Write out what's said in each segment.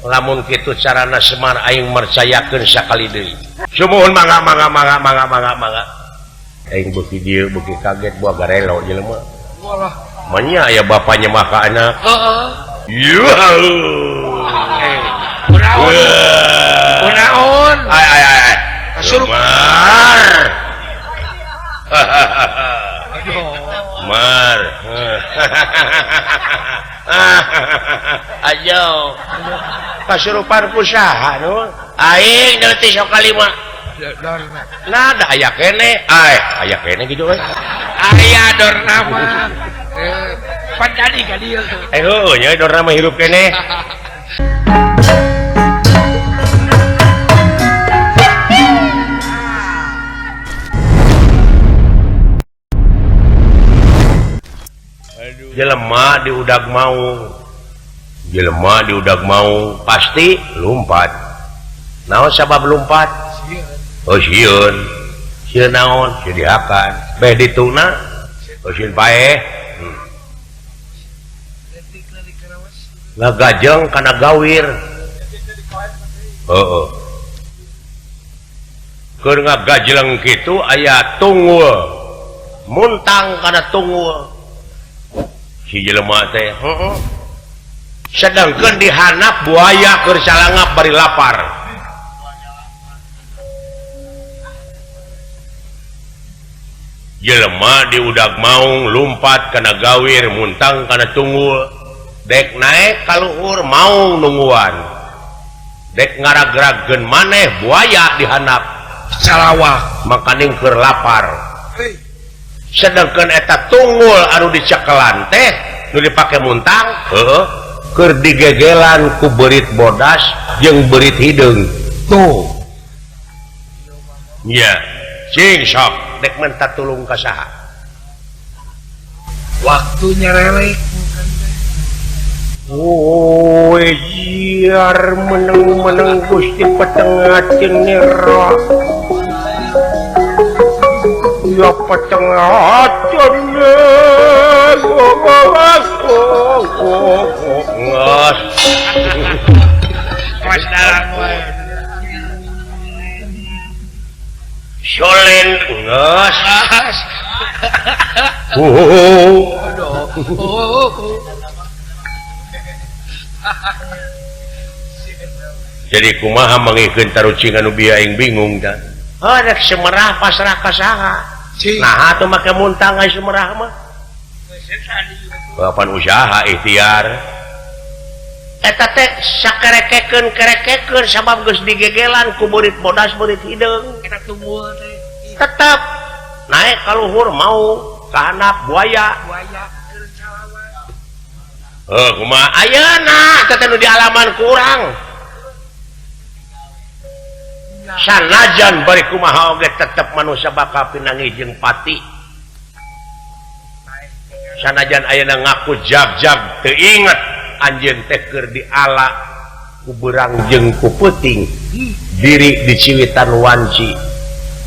Lamun kitu carana Semar aing mercayakeun sakali deui. Sumuhun mangga mangga mangga mangga mangga mangga. Aing beuki dieu beuki kaget buah garelo jelema. Walah. Manya aya bapanya mah ka anak. Heeh. Yuh. Kunaon? Kunaon? Ay ay ay. Semar. Mar. Ayo. Kasurupan ku saha nu? Aing deui sok kalima. Nah, da aya keneh. Ay, aya keneh kitu we. Aya dorna mah. Pan tadi ka dieu. Eh heueuh nya dorna mah hirup keneh. Jelema diudag mau. Jelema diudag mau pasti lumpat. Naon sabab lumpat? Oh sieun. Sieun naon? Sieun dihakan. Beh dituna. Oh sieun paeh. Ngagajeng kana gawir. Heeh. Keur ngagajleng kitu aya tunggul. Muntang kana tunggul. Si jelema teh heeh. Sedangkeun dihanap buaya keur salangap bari lapar. Jelema diudag maung lumpat kana gawir muntang kana tunggul. Dek naek ka luhur maung nungguan. Dek ngaragragkeun maneh buaya dihanap salawak makaning keur lapar. Sedangkeun eta tunggul anu dicekelan teh nu dipake muntang heueuh keur digegelan ku beurit bodas jeung beurit hideung tuh. Nya cing sok dek menta tulung ka saha? Waktu nyerelek. Oe jiar meneng-meneng Gusti petengah cenira. Ya petengah cenira. Ngas. Mas dalang wae. Solen ngas. Jadi kumaha mangikeun tarucing anu bieu aing bingung da. Heuh rek semerah pasrah ka saha? Naha atuh make muntang ai semerah mah. Bapan usaha ikhtiar. Eta teh sakerekekeun kerekekeun sabab geus digegelan ku beurit bodas beurit hideung. Eta tunggul teh. Tetep naek ka luhur mau ka handap buaya. Buaya keur salawat. Heuh kumaha ayeuna eta teh nu dialaman ku urang. Sanajan bari kumaha oge tetep manusia bakal pinangi jeung pati. Sanajan ayeuna ngaku jag-jag teu inget anjeun teh keur diala ku beurang jeung ku peuting. Diri diciwitan wanci.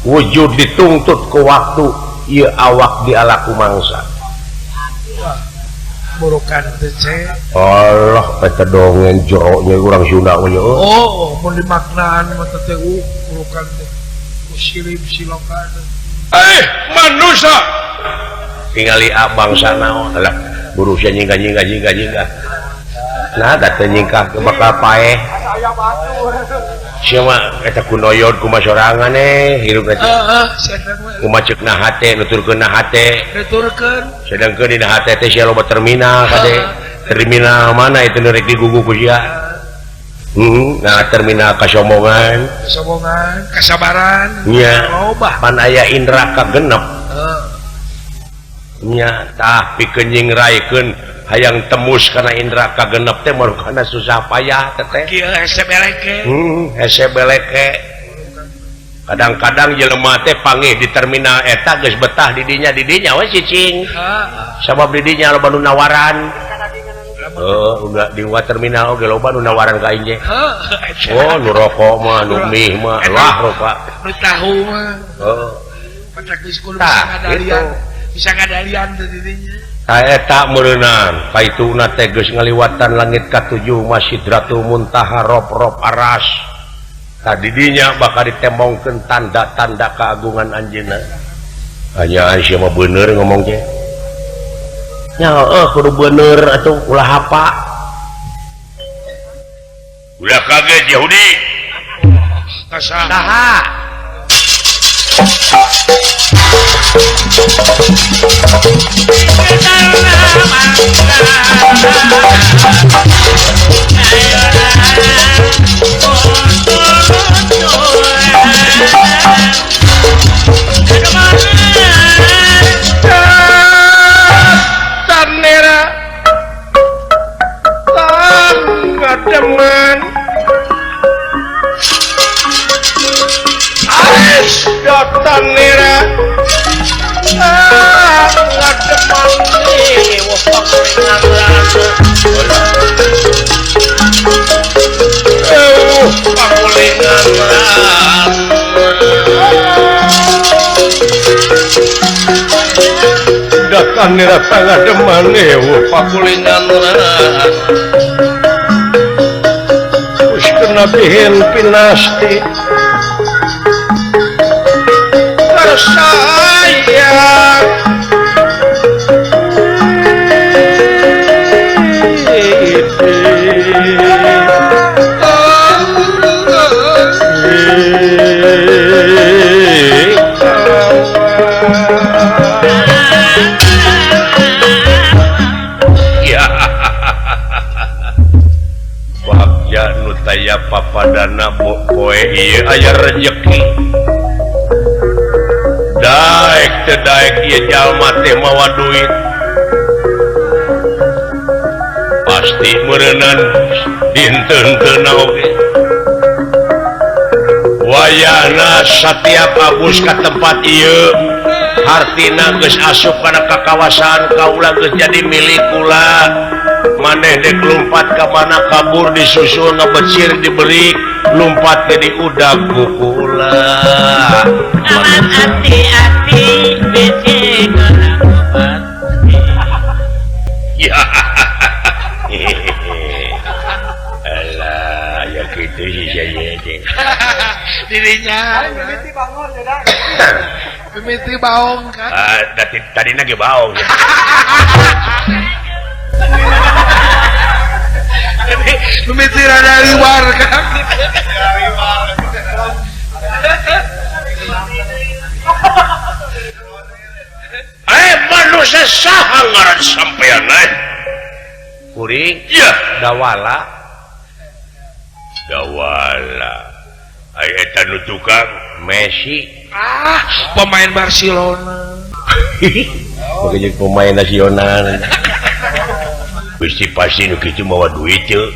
Wujud dituntut ku waktu ieu awak diala ku mangsa. Burukan teh ce. Allah eta dongeng jero nya urang Sunda mah nya. Oh, mun dimaknaan mah teh burukan teh. Ku silib siloka teh. Eh, manusia. Tingali bangsa naon lah buru sia nyingkah nyingkah nyingkah nyingkah. Nah, da teu nyingkah bakal paeh. Sia mah eta kunoyod kumaha sorangan hirup teh. Heeh, sia mah. Kumaha ceukna hate nuturkeunna hate. Nuturkeun. Sedangkeun dina hate teh sia loba terminal kade. Terminal mana itu nu rek digugu ku sia? Nah terminal kasombongan. Kasombongan, kasabaran. Nya. Loba. Pan aya indra kagenep. Heeh. Nya tah pikeun nyingraikeun hayang tembus kana indra kagenep teh marukana susah payah teh. Kieu hese beleke. Hese beleke. Kadang-kadang jelema teh panggih di terminal eta geus betah di dinya we cicing. Sabab di dinya loba nu nawaran. Heuh, udah di terminal oge loba nu nawaran ka aing ge. Oh, nu rokok mah, nu mie mah, lah rupa. Nu tahu mah. Heeh. Patak geus kudu bisa ngadalian. Bisa ngadalian teh di dinya. Eta meureunan kaituna teh geus ngaliwatan langit katujuh Masidratul Muntaha rob-rob aras. Tadi dinya bakal ditembongkeun tanda-tanda keagungan anjeunna. Hanya sia mah bener ngomong teh. Nya heueuh kudu bener atuh ulah hapa. Ulah kaget Yahudi. Saha? Datang ngademan pakulingan wis kena bihin pinasti tersayang papadana poe ieu aya rejeki daek teu daek ieu jalma teh mawa duit pasti meureunan dinten-teuna oge wayahna satiap abus ka tempat ieu hartina geus asup kana kakawasan kaula geus jadi milik kula. Maneh dek lumpat ka mana kabur disusul ngebecir diberi lumpat ke diudag ku kula. Aman hati-hati becek orang obat. Ya. Alah, ya gitu sih saya teh. Dirinya. Mimiti bangun ya dah. Mimiti baong kan. Ah, tadina ge baong. Mimiti rada liwar kan. Manusia saha ngaran sampean eh? Kuring? Iya. Dawala. Dawala. Ai eta nu tukang Messi. Ah, pemain Barcelona. Pokoknya pemain nasional. Pasti pasti nu kitu mawa duit teu.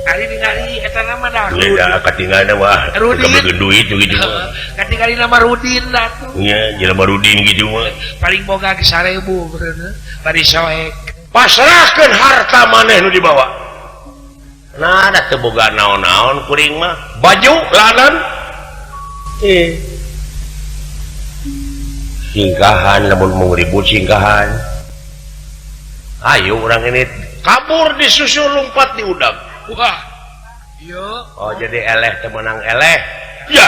Ari ningali eta nama dah. Beda katingalna mah. Rudin duit gitu mah. Katingali nama Rudin atuh. Nya jelema Rudin gitu mah. Paling boga ge 1000 beureuh bari soek. Pasrahkeun harta maneh nu dibawa. Nah, da teu boga naon-naon kuring mah. Baju lanan. Singkahan lamun mau ribut singkahan. Ayo orang ini kabur disusul lompat di udang. Wah. Iya. Oh jadi eleh temenang eleh. Ya.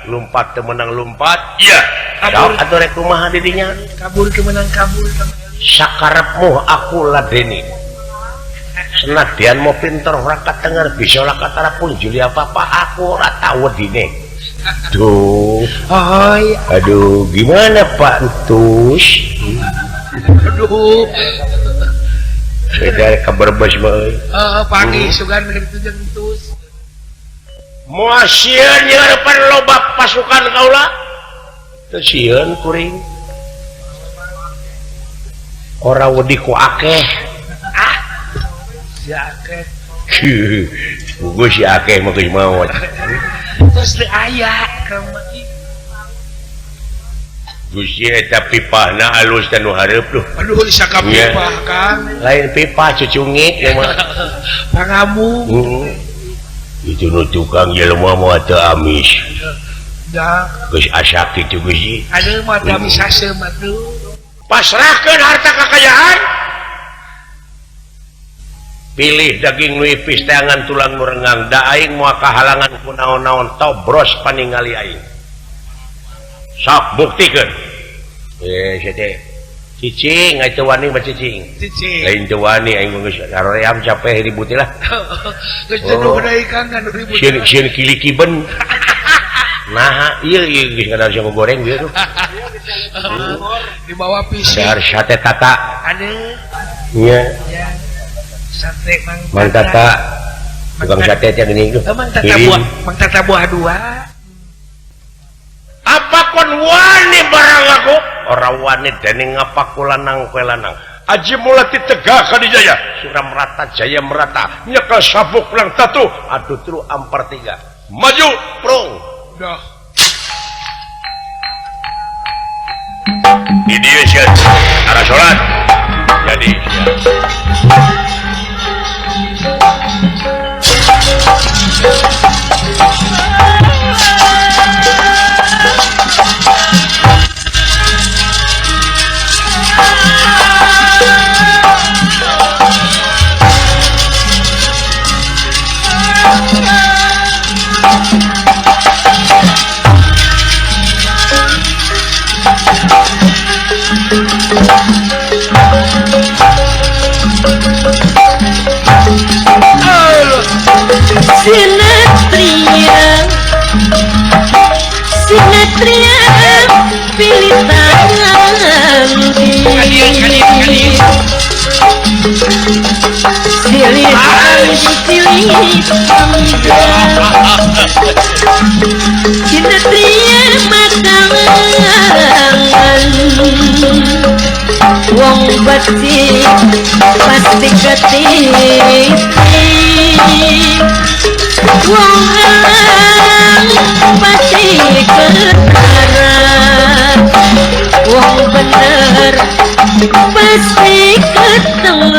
Lompat temenang lompat. Ya. Kabur atuh rek kumaha di dinya? Kabur temenang kabur. Sakarepmu aku ladeni. Senadyan mau pinter ora katenger bisa ora katarapun juli apa-apa aku ora tau wedine. Duh. Hai. Aduh, gimana Pak Entus? Aduh. Beda ka Brebes mah euy. Heeh, pagi sugan kitu jeung Entus. Moal sieun nyarepan loba pasukan kaula. Teu sieun kuring. Ora wedi ku akeh. Ah. Si akeh. Puguh si akeh mah geus maot. Terus teu aya ka Gusti eta pipahna alus teh nu hareup duh. Aduh saka pipah Kang. Lain pipah cucungit ieu mah. Pangamu. Heeh. Itu nu tukang jelema mah teu amis. Da. Geus asak kitu Gusti. Aduh mah teu amis haseum atuh. Pasrahkeun harta kekayaan. Pilih daging nu ipis teangan tulang nu renggang da aing moal kahalangan ku naon-naon tobros paningali aing. Sok buktikeun. Sia teh cicing atuh wani mah cicing. Cicing. Lain teu wani aing mah geus aroream capek ribut lah. Geus jenuh deui kan ribut. Sieun sieun kilikiben. Nah, ieu ieu geus ngadar jago goreng ieu tuh. Di bawah pisik. Dahar sate tata. Aduh. Nya. Sate Mang Mang Tata. Tukang sate teh geuning tuh. Mang Tata buah, Mang Tata buah dua. Apa kon wani barang aku? Ora wani dening ngapaku lanang kowe lanang. Aji mulati tegak kadijaya, suram rata jaya merata, nyekel sabuk lang tatu, adu tru ampar tiga. Maju, prung. Dah. Di dieu sia arah salat. Jadi sia. Sinetria, sinetria pilih tangan silih silih sinetria matangan wong becik pasti ketiti wong halang pasti ketara wong bener pasti ketemu.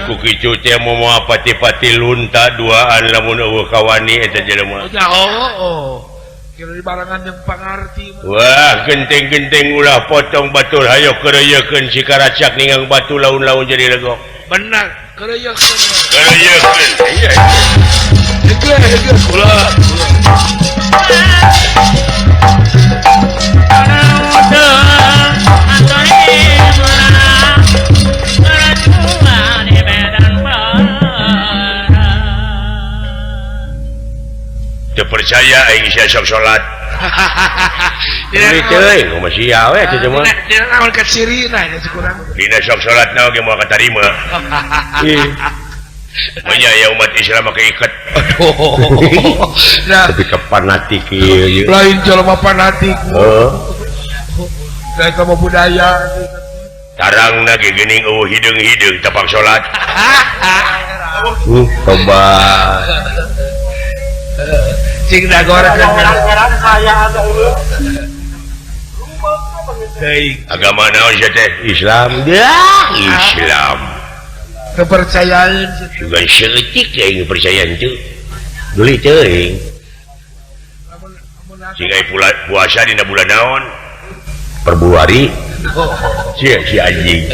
Ku kicu teh moal pati-pati lunta duaan lamun eueuh kawani eta jelema. Oh, kira di barengan jeung pangarti. Wah, genteng-genteng ulah potong batur hayo keureuyekeun si karacak ningang batu laun-laun jadi legok. Benar, keureuyekeun. Keureuyekeun. Iya. Heugeut heugeut kula. Percaya aing sia sok salat. Teuing kumaha sia we teh mah. Dina naon kacirina nya kurang. Dina sok salatna oge moal katarima. Ih. Banyak ya umat Islam make iket. Aduh. Nah, tapi ke fanatik ieu. Lain jelema fanatik. Heeh. Da eta mah budaya. Tarangna ge geuning eueuh hideung-hideung tapak salat. Tobat. Cing dagor agama naon sia teh? Islam. Dah, Islam. Kepercayaan juga seutik aing percayaan teu. Deuli teuing. Cing ai puasa dina bulan naon? Februari. Sia si anjing.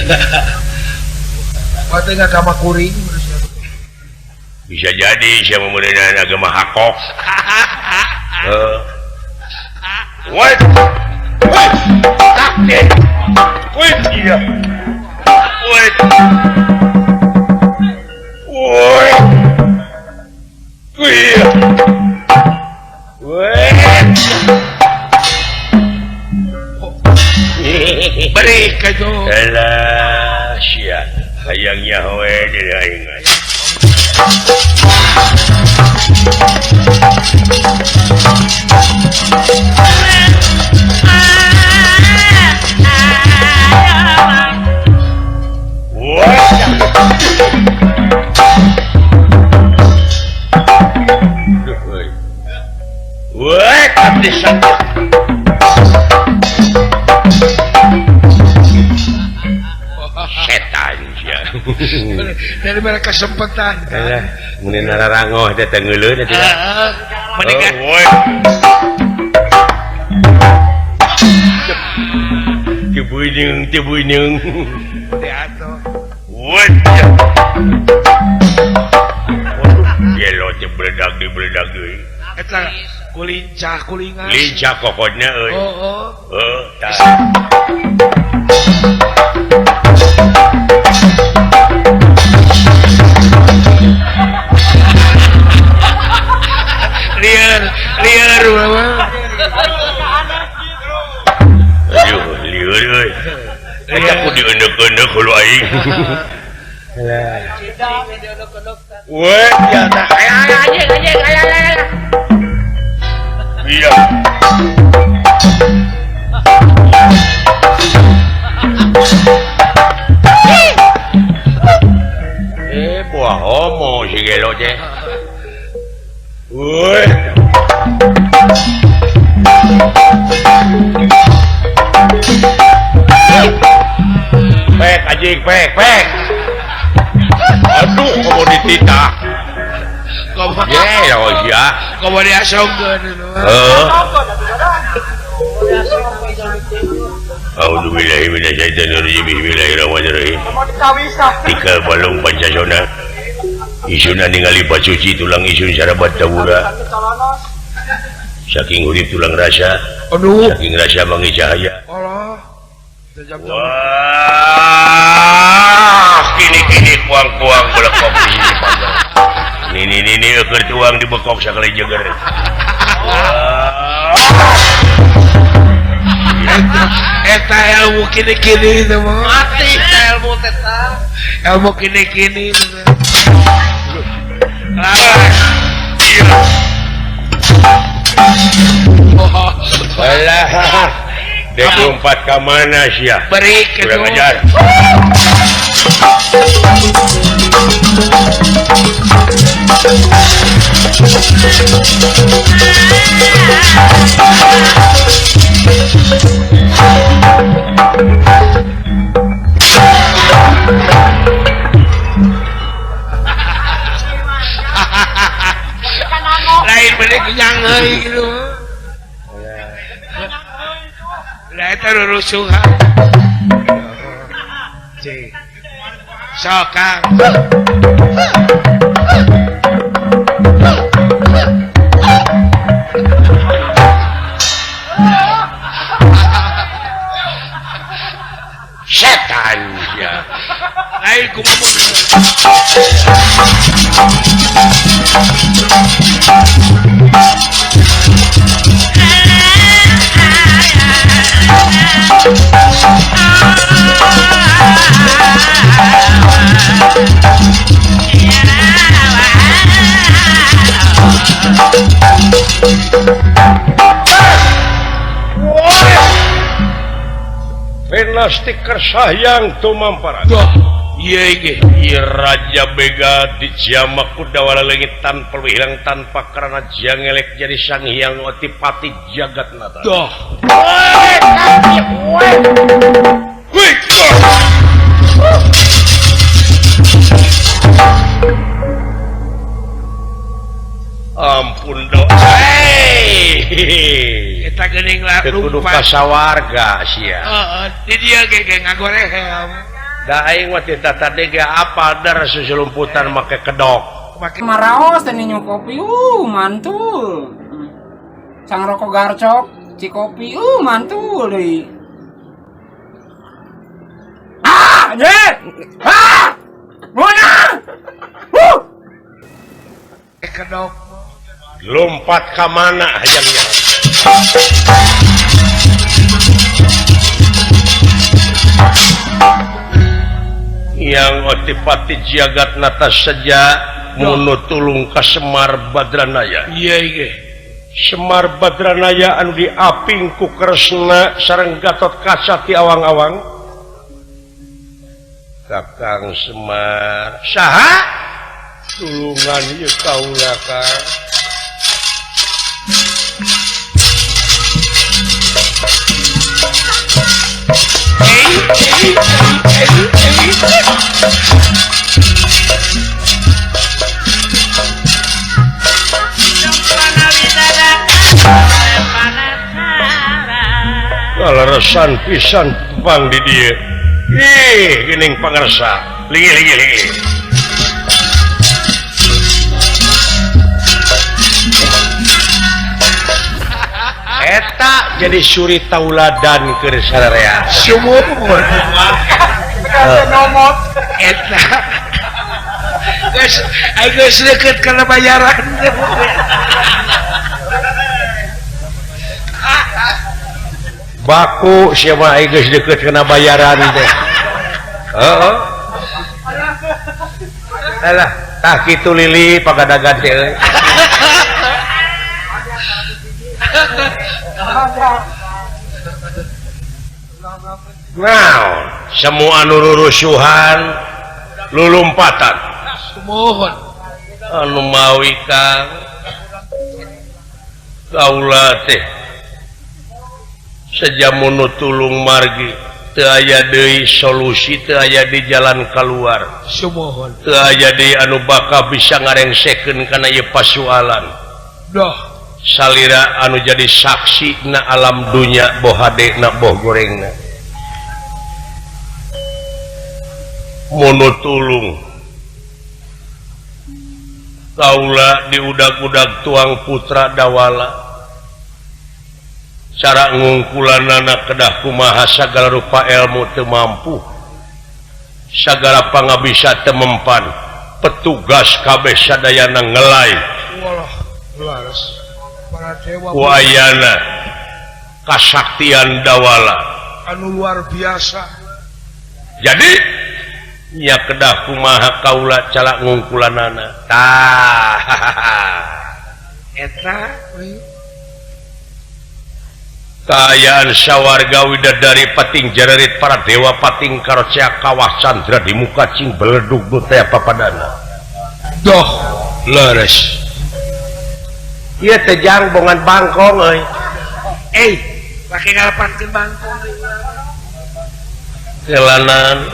Pateng agama kuring. Bisa jadi sia memeuneunan agama hakok. What? What? Takdir. Wait, iya. Wait. Wait. Iya. Wait. Beri ka jo. Alah, sia. Hayang nyaho we deui aing. Setan sia. Dari mereka kesempatan. Alah, mun nararangoh teh teu ngeuleuh teh. Heeh. Mendingan teu beuneung, teu beuneung. Diatur. Woi. Gelo teh beledag dibeledag deui. Eta kulincah kulingan. Lincah kokotna euy. Heeh. Heuh, tah. Liar, liar mah. Aduh, liar euy. Eta ku dieuneuk-euneuk hulu aing. Lah. Weh, ya tah. Anjing, anjing, alah. Iya. Buah homo si gelo teh. Woi. Pek anjing, pek, pek. Aduh, komo dititah. Komo. Ye, oh sia. Komo diasongkeun. Heeh. A'udzubillahi minasyaitonirrajim. Bismillahirrahmanirrahim. Tikal balung pancasona. Isuna ningali pacuci tulang isun sarabat tawura. Saking urip tulang rasa. Aduh. Saking rasa mangi cahaya. Allah. Wah, kini-kini kuang-kuang belekok di sini panggang. Nini-nini eueur tuang dibekok sakali jeger. Wah. Eta ilmu kini-kini itu mah. Mati ilmu teh. Ilmu kini-kini. Alah. Dek lompat ka mana sia? Beri kurang ajar. Lain bener kenyang euy gitu. Lah eta rurusuhan. Cing. Sok Kang. Setan ya. Lain kumaha. Penasti kersayang tumamparan. Ieu Raja Bega di Ciamak Kudawala leungit tanpa hilang tanpa karena jangelek jadi Sang Hyang Otipati Jagatnata. Doh. Ampun doh. Eta geuning lah kudu kasawarga sia. Heeh, di dieu ge ge ngagoreh. Da aing mah teh tadi ge apal dar susulumputan make kedok. Maraos teh ninyu kopi, mantul. Sang rokok garcok, cikopi, mantul deui. Ah, ye. Ah! Mana? Kedok. Lompat ka mana hayangnya? Yang Otipati Jagatnata saja munu tulung ka Semar Badranaya. Iya iya. Semar Badranaya anu diaping ku Kresna sareng Gatot Kaca ti awang-awang. Kakang Semar saha? Tulungan ieu kaula Kang. Kaleresan pisan pang di dieu. Ih, geuning pangersa. Linggih linggih linggih. Eta jadi suri tauladan keur sararea. Sumur. Nomot eta. Geus aing geus deukeut kana bayaran. Baku sia mah aing geus deukeut kana bayaran teh. Heeh. Alah, tah kitu lili pagadagan teh euy. Nah, semua anu rurusuhan lulumpatan. Sumuhun. Anu mawi Kang kaula teh sejamunu tulung margi teu aya deui solusi, teu aya di jalan kaluar. Sumuhun. Teu aya deui anu bakal bisa ngarengsekeun kana ieu pasualan. Doh. Salira anu jadi saksi na alam dunya boh hade na boh gorengna. Mono tulung kaula diudag-udag tuang putra dawala cara ngungkulanana kedah kumaha sagala rupa ilmu teu mampu sagala pangabisa teu mempan petugas kabeh sadayana ngelai. Walah, laras. Ku ayana kasaktian dawala anu luar biasa. Jadi nya kedah kumaha kaula calak ngungkulanana. Tah eta kaayaan sawarga widadari pating jararit para dewa pating karocea kawah candra di muka cing beledug nu teh papadana. Doh leres. Ieu teh jang bongan bangkong euy. Eh, pake ngalepankeun bangkong deui. Jalanan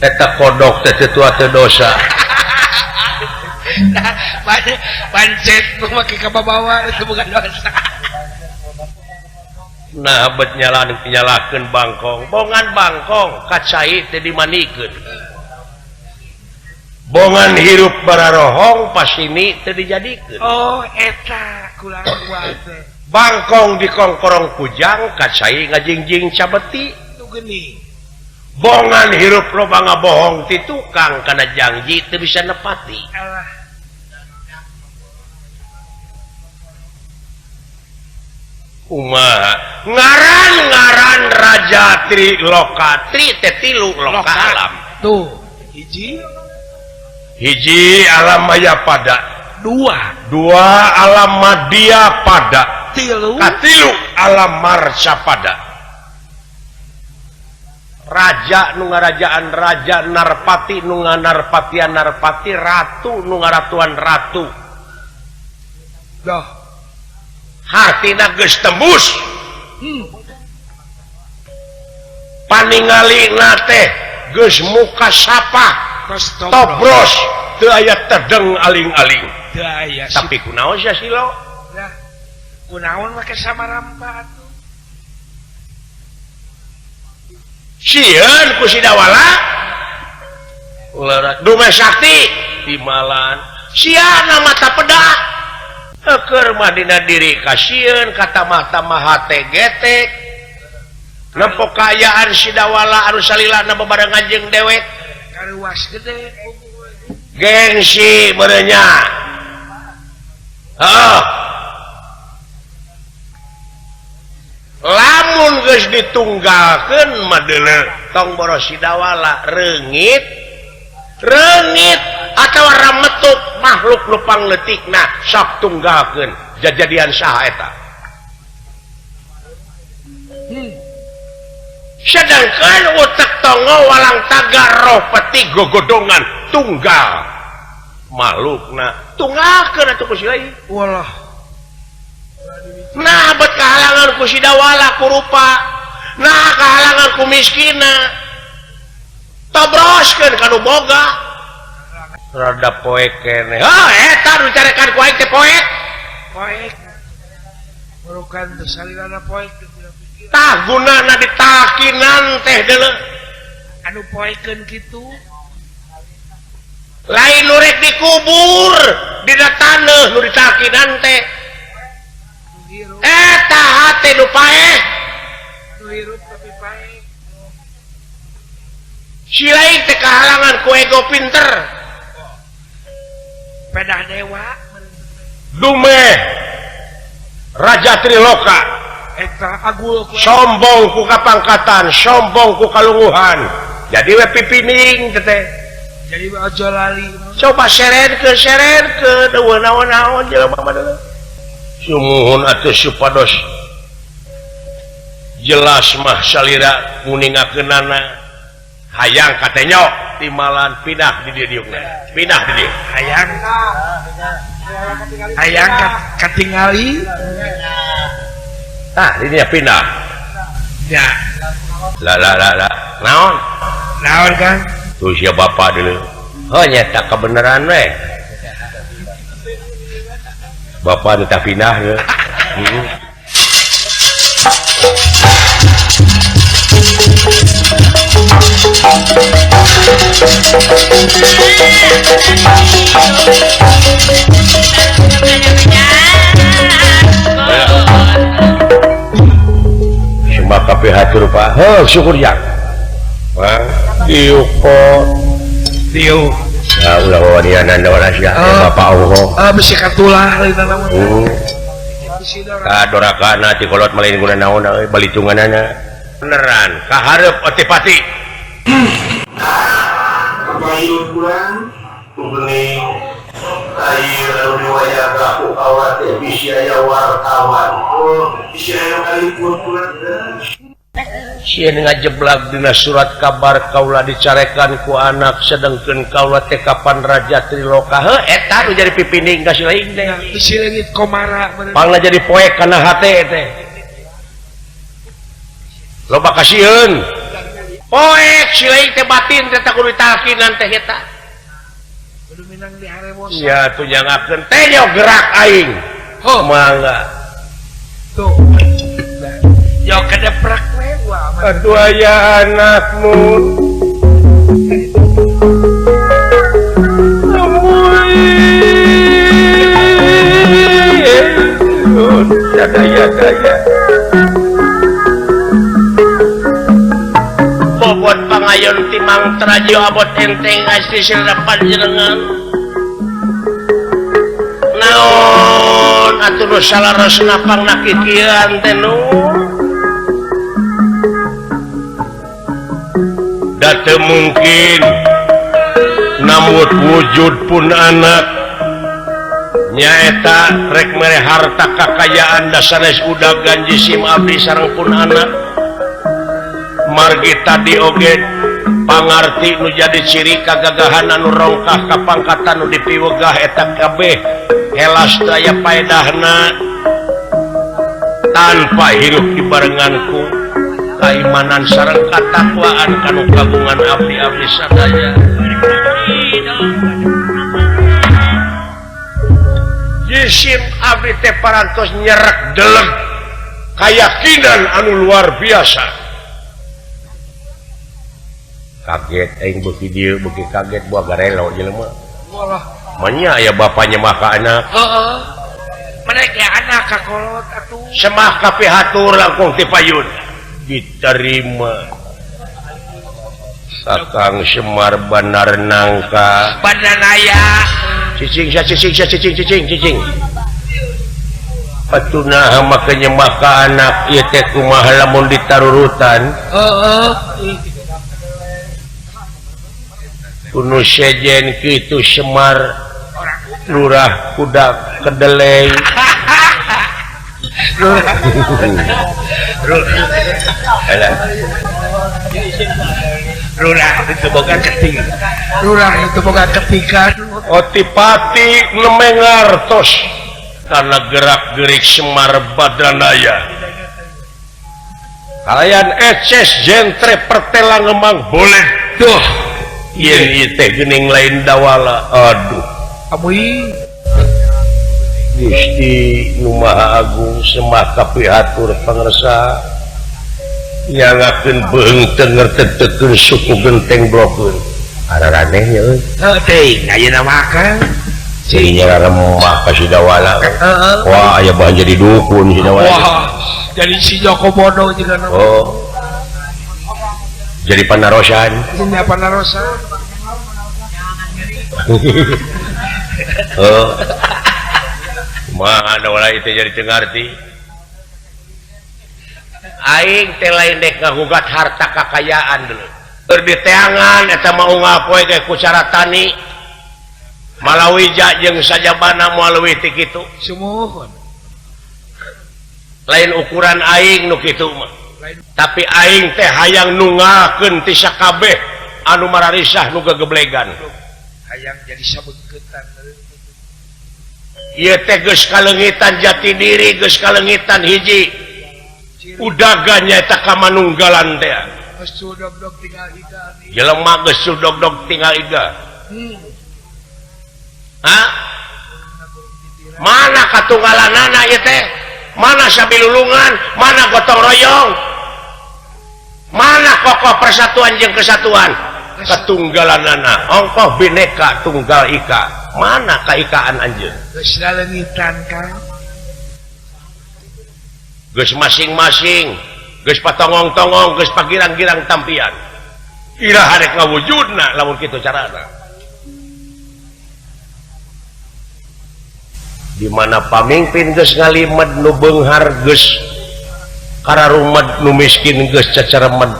eta kodok teh teu tua teu dosa. Nah, pancet nu make ka babawa itu bukan dosa. Nah, bet nyalakeun bangkong, bongan bangkong kacai teh dimanikeun. Bongan hirup bararohong pasini teu dijadikeun. Oh, eta kurang kuat teh. Bangkong dikongkorong kujang kacai ngajingjing cabeti nu geuning. Bongan hirup loba ngabohong ti tukang kana janji teu bisa nepati. Alah. Kumaha ngaran-ngaran Raja Triloka Tri teh tilu loka alam. Tuh, hiji hiji alam maya pada, dua alam madya pada, tilu katilu alam marsa pada. Raja nu ngarajaan raja, narpati nu nganarpatian narpati, ratu nu ngaratuan ratu. Dah. Hartina geus tembus. Paningalina teh geus muka sapa, tobros, teu aya tedeng aling-aling. Teu aya. Tapi kunaon sia silo? Lah, kunaon make samarampa atuh? Sieun ku Sidawala. Dume sakti timalan. Siana mata peda. Keur mah dina diri kasieun kata mata hate getek. Nempo kaayaan Sidawala anu salilana bebarengan jeung dewek. Karuas gede. Gengsi merenya. Heuh. Lamun geus ditunggalkeun mah deuleu tong boros Sidawala reungit. Reungit atawa rametuk makhluk nu pangleutikna sok tunggalkeun jajadian saha eta. Sedangkan utek tongo walang tagar roh peti gogodongan tunggal makhlukna tunggalkeun atuh ku si lain. Walah. Nah bet kahalangan ku Sidawala ku rupa, nah kahalangan ku miskina, tobroskeun ka nu boga. Rada poek keneh. Oh, eta nu carekan ku aing teh poek. Poek. Bukan teh salilana poek. Tah gunana ditakinan teh deuleu. Anu poekeun kitu. Lain nu rek dikubur dina taneuh nu ditakinan teh. Eta hate nu paeh. Nu hirup tapi paeh. Si lain teh kahalangan ku ego pinter. Pedah dewa. Dume Raja Triloka. Eta agul ku sombong ku kapangkatan, sombong ku kalunguhan. Jadi we pipining teh. Jadi we aja lali. Coba serenkeun eueuh naon-naon jelema mah deuleu. Sumuhun atuh supados jelas mah salira nguningakeunana. Hayang katenyo timalan pindah di dieu diukna. Pindah di dieu. Hayang. Hayang katingali. Tah di dieu pindah. Ya. La la la la. Naon? Naon Kang? Tuh sia bapak deuleu. Heuh nyata kebenaran we. Bapak nu tah pindah deuleu. Heeh. Sembah kabeh hatur Pak. Heuh syukur ya. Bang, diuk kok. Diuk. Ah ulah wawanianan da sia bapak Allah. Ah bisi katulah lain naon. Ka dorakana ti kolot malain guna naon euy balitunganana. Beneran kahareup otipati. Kabayun kurang kubening air anu diwayaka ku awat teh bisi aya wartawan. Oh, bisi aya kalipun kurang. Sieun ngajeblag dina surat kabar kaula dicarekan ku anak sedengkeun kaula teh kapan Raja Triloka. Heuh eta nu jadi pipining ka si lain teh. Bisi leungit komara pangna jadi poek kana hate teh. Loba kasieun. Poek si lain teh batin teh kudu ditalkinan teh eta. Kudu minang diharewos. Ya tunjangakeun teh nyo gerak aing. Heuh mangga. Tuh. Yo kedeprak we wah. Aduh aya anakmu. Daya daya. Bobot pangayon timang trajo abot enteng asli sirna panjenengan. Naon atuh nu salarosna pangna kikieuan teh nu da teu mungkin namut wujud pun anak nyaeta rek mere harta kakayaan da sanes udagan jisim abdi sareng pun anak margi tadi oge pangarti nu jadi ciri kagagahan anu rongkah kapangkatan nu dipiwegah eta kabeh helas daya paedahna tanpa hirup dibarenganku kaimanan sareng katakwaan kanu kagungan abdi-abdi sadaya. Jisim abdi teh parantos nyerek deleg kayakinan anu luar biasa. Kaget aing beuki dieu beuki kaget buah garelo jelema. Walah. Manya aya bapanya mah ka anak. Heeh. Menek ya anak ka kolot atuh. Semah kapihatur langkung ti payun. Diterima. Kakang Semar Banar Nangka. Bananaya. Cicing sia cicing sia cicing cicing cicing. Atuh naha make nyemah ka anak ieu teh kumaha lamun ditarurutan. Heeh. Kuno sejen kitu Semar lurah kuda kedelai. Lurah itu boga ketik. Lurah itu boga ketikan. Otipati nemengartos karena gerak-gerik Semar Badranaya. Kalian eces jentre pertela ngemang boleh tuh. Yen ieu teh geuning lain dawala. Aduh. Amuy. Gusti nu Maha Agung Semah kapihatur pangersa nyangakeun beung teu ngertetekeun suku genteng blokeun. Araraneh nya euy. Heuh teuing ayeuna mah kan. Ceuing remah ka si dawala. Heeh. Wah aya bahan jadi dukun si dawala. Wah, jadi si Joko Bodo juga. Oh. Jadi panarosan. Jadi panarosan. Oh. Mana wala itu jadi teu ngarti. Aing teh lain dek ngagugat harta kakayaan dulu. Keur diteangan eta mah unggal poe ge ku cara tani. Malawija jeung sajabana moal leuwih ti kitu. Sumuhun. Lain ukuran aing nu kitu mah. Tapi aing teh hayang nungakeun ti sakabeh anu mararisah nu gegeblegan. Hayang jadi sabeungkeutan. Ieu teh geus kaleungitan jati diri, geus kaleungitan hiji. Udagan nyaeta kamanunggalan teh. Geus sudogdog tinggal iga. Jelema geus sudogdog tinggal iga. Hah? Mana katunggalanana ieu teh? Mana sabilulungan? Mana gotong royong? Mana kokoh persatuan jeung kesatuan? Ketunggalanana ongkoh bineka tunggal ika. Mana kaikaan anjeun? Geus laleungitan Kang. Geus masing-masing, geus patongong-tongong, geus pagirang-girang tampian. Iraha rek ngawujudna lamun kitu carana. Di mana pamimpin geus ngalimed nu beunghar geus kararumed nu miskin geus cacaremed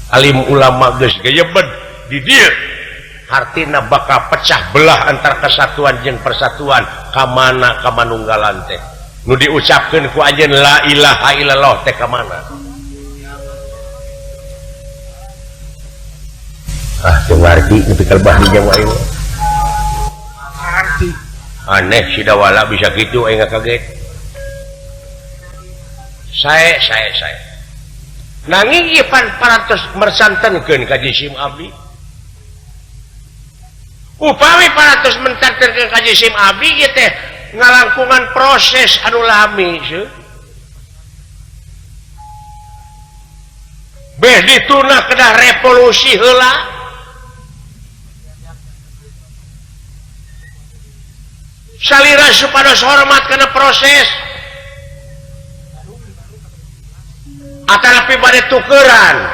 alim ulama geus geyebed di dieu hartina bakal pecah belah antar kesatuan jeung persatuan ka mana ka manunggalan teh nu diucapkeun ku anjeun la ilaha illallah teh ka mana. Ah teu ngarti nepi ka lebah di jawa ieu. Aneh si dawala bisa gitu aing kaget. Sae sae sae. Nanging ieu pan parantos mersantenkeun ka jisim abdi. Upami parantos mentantenkeun ka jisim abdi ieu teh ngalangkungan proses anu lami seuh. Beh dituna kedah revolusi heula. Salira supados hormat kana proses atanapi bade tukeran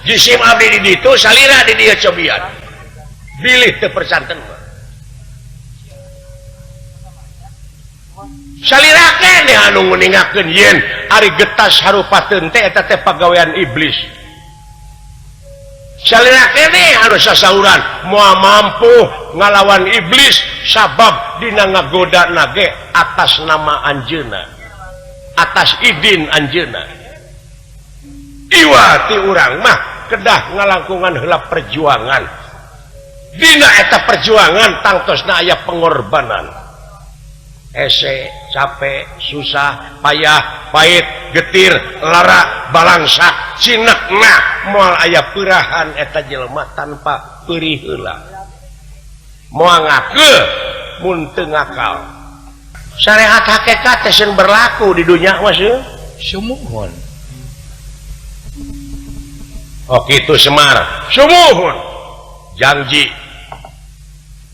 jisim abdi di ditu salira di dieu cobian bilih teu persanten. Salira keneh anu nguningakeun yen ari getas harupateun teh eta teh pagawean iblis. Salira keneh anu sasauran moal mampu ngalawan iblis sabab dina ngagoda nage atas nama anjeunna, atas idin anjeunna. Iwa ti urang mah kedah ngalangkungan heula perjuangan. Dina eta perjuangan tangtosna aya pengorbanan. Ese, capek, susah, payah, pahit, getir, lara, balangsa, cinekna moal aya peurahan eta jelema tanpa peurih heula. Moal ngakeuh mun teu ngakal. Syariat hakikat teh sieun berlaku di dunya mah seuh. Sumuhun. Oh kitu Semar, sumuhun. Janji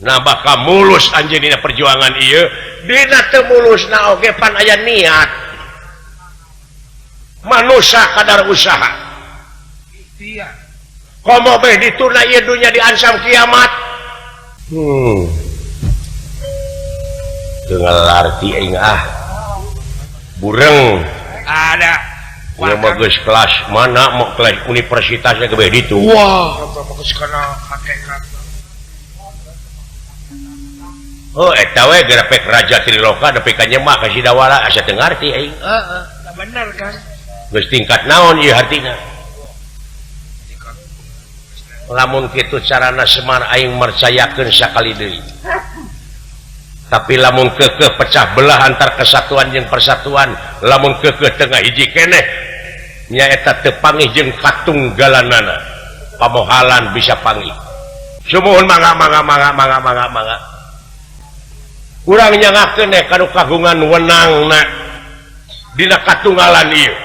nah bakal mulus anjeun dina perjuangan ieu. Dina teu mulusna oge pan aya niat. Manusia kadar usaha. Ikhtiar. Komo beh dituna ieu dunya diancam kiamat. Teu ngalarti aing ah. Bureng. Ada. Ieu mah geus kelas mana mau kelas universitasnya ge beh ditu. Wah, geus kana hakikat. Oh, eta we gerepek raja Triloka nepi ka nyemah ka Sidawala asa teu ngarti aing. Heeh, bener kan. Geus tingkat naon ieu hartina? Lamun kitu carana Semar aing mercayakeun sakali deui. Tapi lamun keukeuh pecah belah antar kesatuan jeung persatuan, lamun keukeuh teu ngahiji keneh nyaeta teu pangih jeung katunggalanana. Pamohalan bisa pangih. Sumuhun mangga mangga mangga mangga mangga mangga. Urang nyangakeun eh kanu kagungan wenangna dina katunggalan ieu.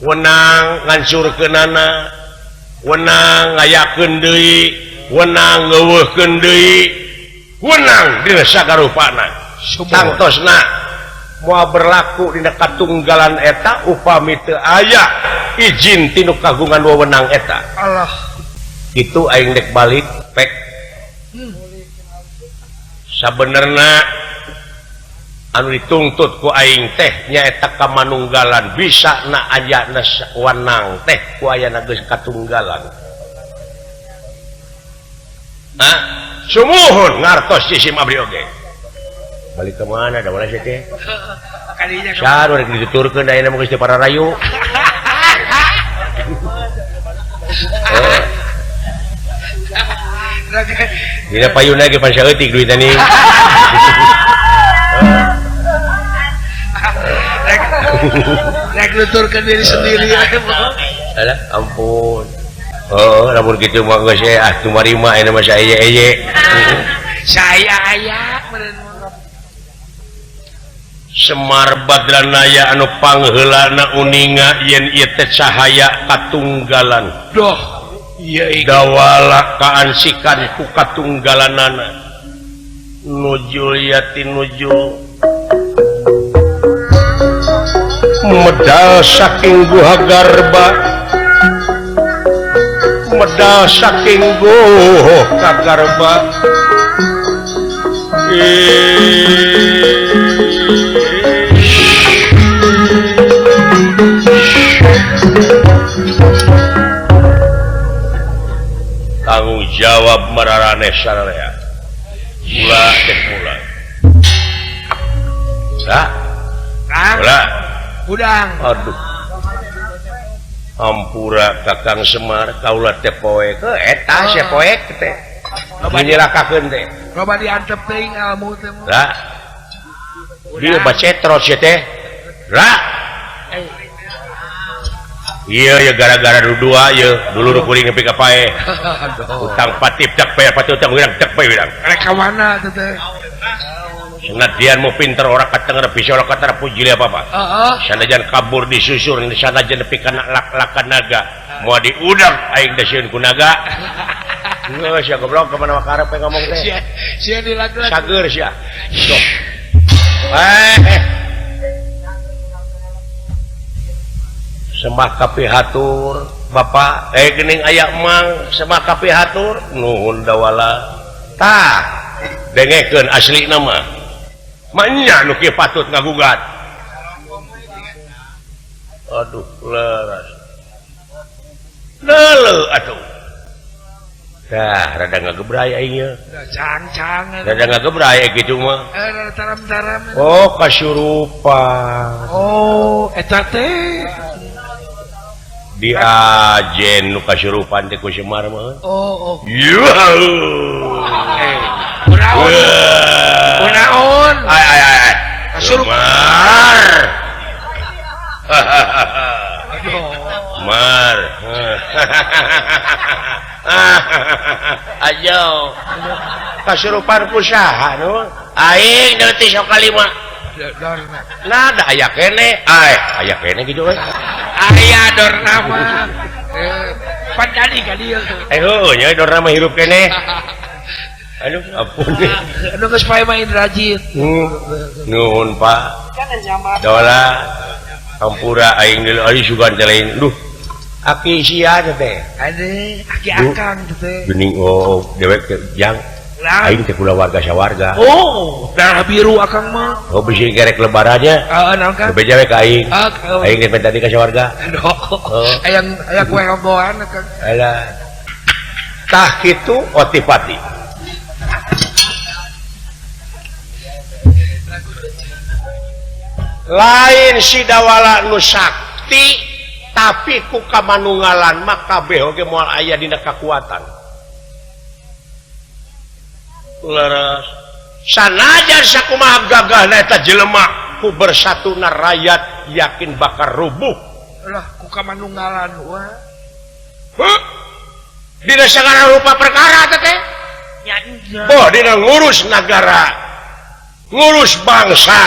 Wenang ngancurkeunana, wenang ngayakeun deui, wenang ngeuweuhkeun deui, wenang dina sagarupana. Tangtosna moal berlaku dina katunggalan eta upami teu aya izin tinu kagungan wewenang eta. Allah. Kitu aing dek balik pek. Sabenerna anu dituntut ku aing teh nyaeta kamanunggalan bisa na ayana wenang teh ku ayana geus katunggalan. Hah? Sumuhun ngartos jisim abdi oge. Balik ke mana da wala teh? Kadinya saru rek dituturkeun da ayeuna mah geus teu pararayu. Dina payuna ge pan saeutik duitna nih. Rek nuturkeun diri sendiri. Alah ampun. Oh, lamun kitu mah geus ah tumarima ayeuna mah saeye-eye. Saya aya meureun. Semar Badranaya anu pangheulana uninga yen ieu teh cahaya katunggalan. Doh. Dawala kaansikan ku katunggalanana. Nujul yatin nujul medal saking guha garba, medal saking guha garba. Tanggung jawab mararaneh sararea. Mula teh mula. Lah. Mula. Udang. Aduh. Ampura Kakang Semar kaula teh poek. Eta sia poek teh. Nyilakakeun teh. Loba diantep teuing ilmu teh. Lah. Dieu bacetrot sia teh. Lah. Iya ya gara-gara dua ya dulu kuring nepi ka pae. Utang patip dak pae pati utang wirang dak pae wirang. Rek ka mana teh teh? Senadian mau pinter ora katenger bisa ora katara puji apa-apa. Heeh. Sanajan kabur disusur sanajan nepi kana lak-lakan naga. Moal diudang aing dasieun ku naga. Geus sia goblok ka mana karep ngomong teh. Sia sia dilak-lak. Sager sia. Sok. Sembah kapihatur Bapak gening aya emang sembah kapihatur nuhun dawala tah dengekeun asli nama Manya nu kieu patut ngagugat. Aduh leras. Leuleuh atuh. Tah rada ngagebray aing nya. Cang-cang. Rada ngagebray kitu mah. Rada taram-taram. Oh, kasurupan. Oh, eta teh. Diajen nu kasurupan teh ku Semar mah. Oh, oh. Yuh. Kunaon? Kunaon? Ay ay ay. Kasurupan. Mar. Ayo. Kasurupan ku saha nu? Aing deui teh sok kalima. Nah, da aya keneh. Ay, aya keneh kitu we. Aya dorna mah. Pan tadi ka dieu. Heueuh nya dorna mah hirup keneh. Aduh, ampun. Anu geus pae mah Indrajit. Nuhun, Pak. Dola hampura aing deui ari sugan teh lain. Duh. Aki sia teh. Ade, aki akang teh. Geuning oh dewek jang. Aing teh kulawarga sawarga. Oh, darah biru akang mah. Oh, bisi gerek lebarannya. Heeh, naon Kang? Bebeja we ka aing. Aing teh tadi ka sawarga. Hayang aya kue honggoan akang. Alah. Tah kitu otipati. Lain si dawala nu sakti tapi ku kamanunggalan mah kabeh oge moal aya dina kakuatan. Leres. Sanajan sakumaha gagahna eta jelema ku bersatuna rakyat yakin bakal rubuh. Lah ku kamanunggalan wah. Heuh. Dina sagala rupa perkara teh teh. Boh dina ngurus nagara, ngurus bangsa,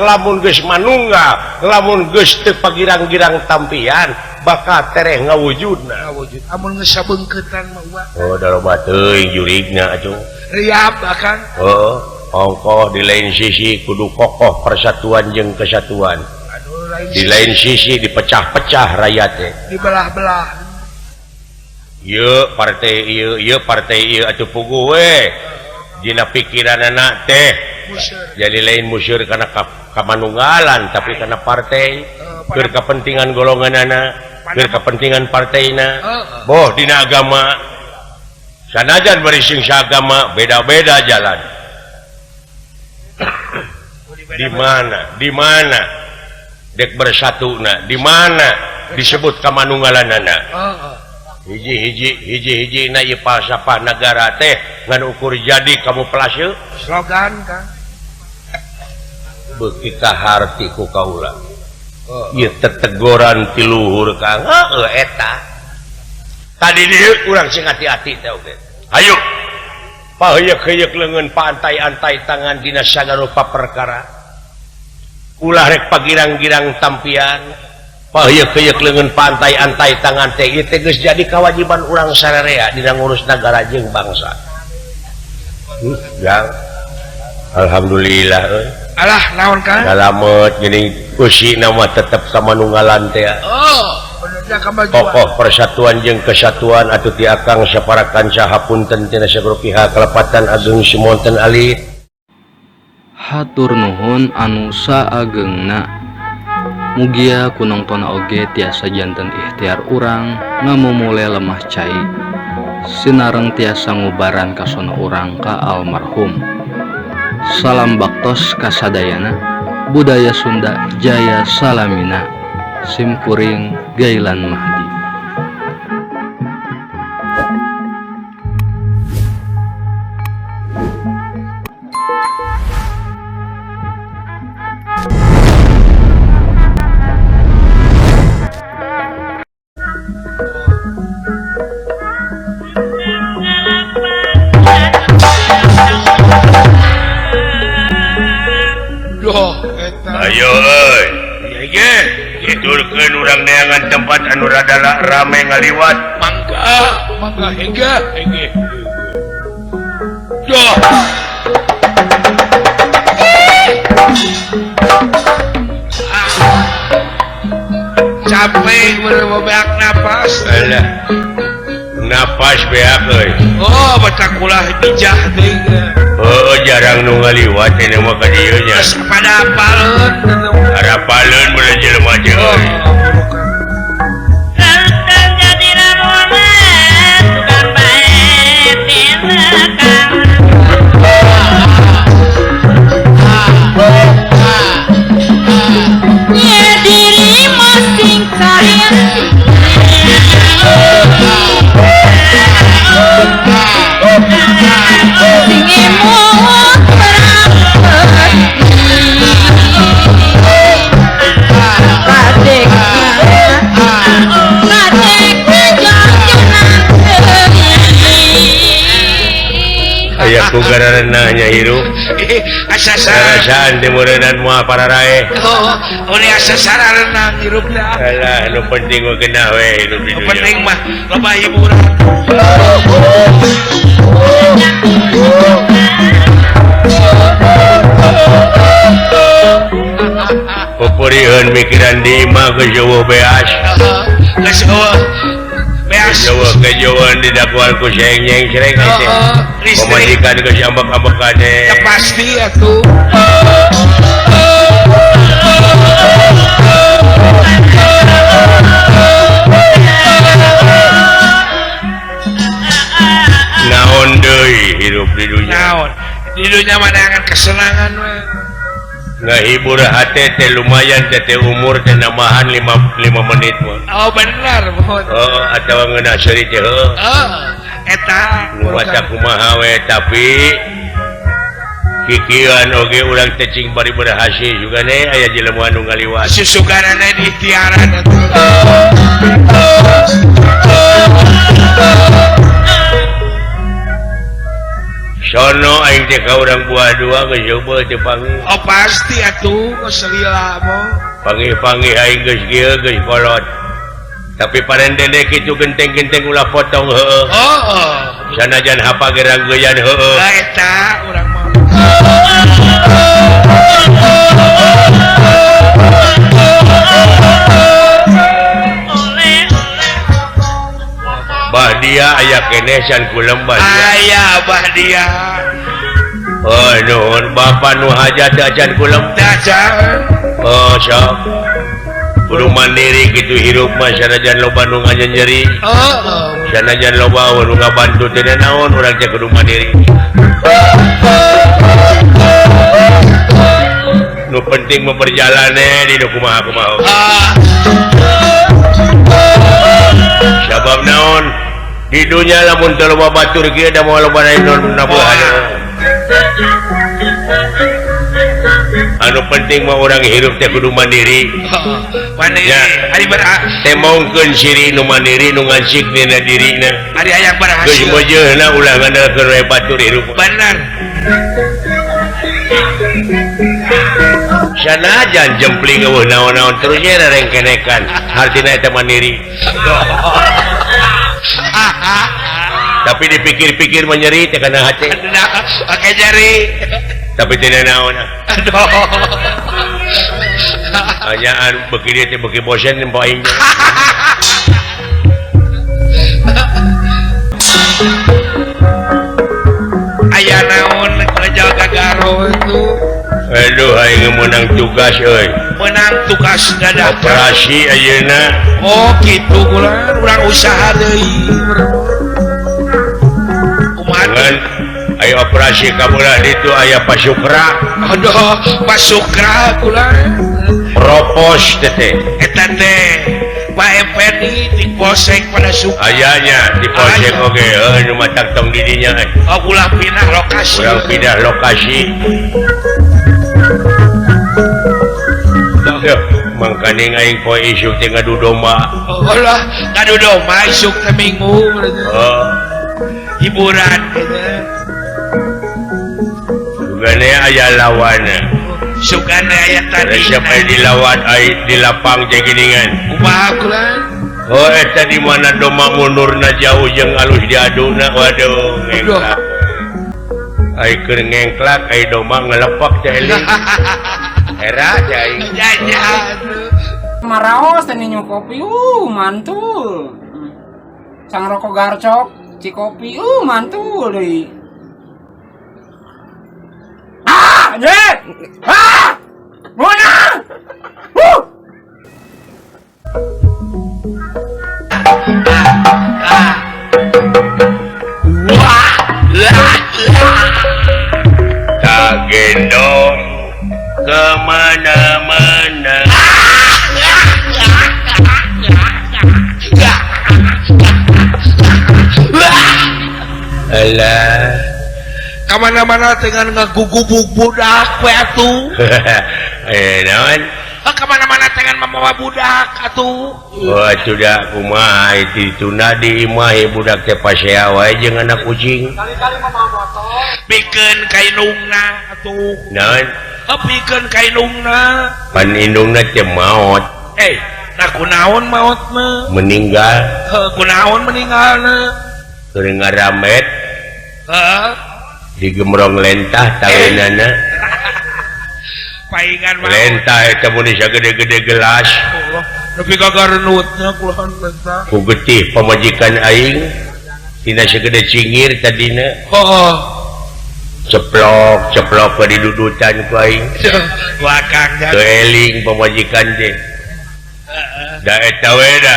lamun geus manunggal, lamun geus teu pagirang-girang tampian, bakal tereh ngawujudna. Ngawujud. Amun geus sabeungkeutan mah uah. Oh, da loba teuing jurigna atuh. Riap akang. Heeh, ongkoh di lain sisi kudu kokoh persatuan jeung kesatuan. Aduh, lain di lain sisi dipecah-pecah rakyat teh. Dibelah-belah. Ieu partai ieu, ieu partai ieu atuh puguh we. Dina pikiranana teh jadi lain musyur karena kamanunggalan tapi karena partai keur kepentingan golonganana, keur kepentingan partaina. Boh dina agama sanajan bari sing saagama beda-beda jalan. Di mana? Di mana dek bersatuna? Di mana disebut kamanunggalanana? Hiji-hiji hiji-hiji na ieu falsafah nagara teh ngan ukur jadi kamuflase slogan Kang. Beuki kaharti ku kaula. Ieu tetegoran ti luhur Kang. Heueuh eta. Tadi dieu urang sing hati-hati teh oge. Hayu. Paheuyeuk-heuyeuk leungeun paantai-antai tangan dina sagarupa perkara. Ulah rek pagirang-girang tampian. Paheuyeuk-heuyeuk leungeun pantai-antai tangan teh ieu teh geus jadi kewajiban urang sararea dina ngurus nagara jeung bangsa. Jang. Alhamdulillah euy. Alah naon Kang? Salamet geuning usina mah tetep kamanunggalan teh. Oh, benernya kamajuan. Kokoh persatuan jeung kesatuan atuh ti akang saparakan sahapunten tina sagala pihak kalepatan agung Simonten alit. Hatur nuhun anu saagengna. Mugia ku nongton oge tiasa janten ikhtiar urang ngamumule lemah cai sinareng tiasa ngubaran kasona urang ka almarhum. Salam baktos kasadayana, budaya Sunda jaya salamina. Simkuring Gailan Mahdi. Ayo euy. Ye diturkeun urang neangan tempat anu rada rame ngaliwat. Mangga, mangga hingga hingga. Duh. Capek bener beak napas. Alah. Napas beak euy. Oh, baca kulah bijah deui. Oh, jarang nu ngaliwat ini mah ka dieu nya. Pada apaleun. Arapaleun bener jelema teh euy. Ku garananya hirup asasarasaan timurenan moal pararae. Oh, oleh asasararenang hirup dah. Alah, nu penting mah genah we hirup di dunya. Penting mah loba hiburan. Pupurieun mikiran di imah geus eueuh beas. Geus eueuh beas. Eueuh kejauhan didakuan ku seng-nyeng sreng teh. Pemajikan geus ambek-ambekan teh. Ya pasti atuh. Naon deui hirup di dunya? Naon? Di dunya mah neangan kesenangan we. Ngahibur hate teh lumayan teh umur teh nambahan 5 menit mah. Oh benar, mohon. Oh, atawa ngeunah seuri teh heuh. Oh, eta nu maca kumaha we tapi kikieuan oge urang teh cing bari berhasil juga ne aya jelema anu ngaliwat. Susuganana di ikhtiaran atuh. Sono aing teh ka urang buah dua geus eueuh teh panggih. Oh pasti atuh geus lila mah. Panggih-panggih aing geus kieu geus kolot. Tapi parendene kitu genteng-genteng ulah potong heueuh. Oh. Sanajan hapa gerang-geuyan heueuh. Lah eta urang mah. Bahdia aya keneh can kulem Bahdia. Aya Bahdia. Oh nuhun bapa nu hajat acan kulem. Acan. Oh sok. Kudu mandiri kitu hirup mah sanajan loba nu nganyenyeri. Oh. Sanajan loba nu ngabantu teh naon urang teh kudu mandiri. Nu penting mah berjalane di nu kumaha-kumaha. Sabab naon di dunya lamun teu loba batur kieu da moal loba naon nabuhan. Anu penting mah urang hirup teh kudu mandiri. Mandiri. Ari teh maungkeun siri nu mandiri nu ngancik dina dirina. Ari aya berhasil. Geus mojeuna ulah ngandalkeun we batur hirup. Bener. Sanajan jempling eueuh naon-naon terus nya rengkenekan hartina eta mandiri. Tapi dipikir-pikir menyeri teh kana hate. Oke jari. Tapi tidak naon. Aduh. Anyaan beuki dieu teh beuki bosen nempo aing. Aya naon kerja gagaro itu. Aduh aing meunang tugas euy. Meunang tugas dadakan. Operasi ayeuna. Oh kitu kula urang usaha deui. Kumaha? Ayo operasi kabolah ditu aya pasukra. Aduh, pasukra kula. Propos teh. Eta teh Pak Effendi diposek pada suka. Ayanya diposek oge heuh nu matak tong di dinya. Oh ulah pindah lokasi. Urang pindah lokasi. Duh, mangkaning aing poe isuk teh ngadu domba. Oh lah, ngadu domba isuk teh minggu. Oh. Hiburan gitu. Sugane aya lawan. Sugane aya tadi. Siapa dilawan ai di lapang teh geuningan. Kumaha kula? Oh eta di mana domba mundurna jauh jeung alus diaduna waduh ngengklak. Ai keur ngengklak ai domba ngelepak teh eling. Era teh aing. Jajan. Maraos teh ninyu kopi mantul. Sang rokok garcok Cikopi mantul deui. Anjir. Ah! Menang. Huh. Tak gendong kemana-mana. Alah, kemana-mana dengan ngagugubug budak we atuh. Naon? Kemana-mana dengan membawa budak atuh. Wah, sudah kumaha ditunda di imah budak teh pasea wae jeung anak kucing. Kali-kali mah motor. Pikeun ka indungna atuh. Naon? Pikeun ka indungna. Pan indungna teh maot. Nah kunaon maotna? Meninggal. Heuh, kunaon meninggalna? Keur ngaramet. Heeh. Digemrong lentah taweunana. Paingan mah. Lentah eta mun sagede-gede gelas. Allah, nepi ka garenutna kulahan lentah. Ku getih pamajikan aing tina sagede cingir tadina. Heeh. Ceplok, ceplok ka didudutan ku aing. Wah, Kang. Teu eling pamajikan teh. Heeh. Da eta we da.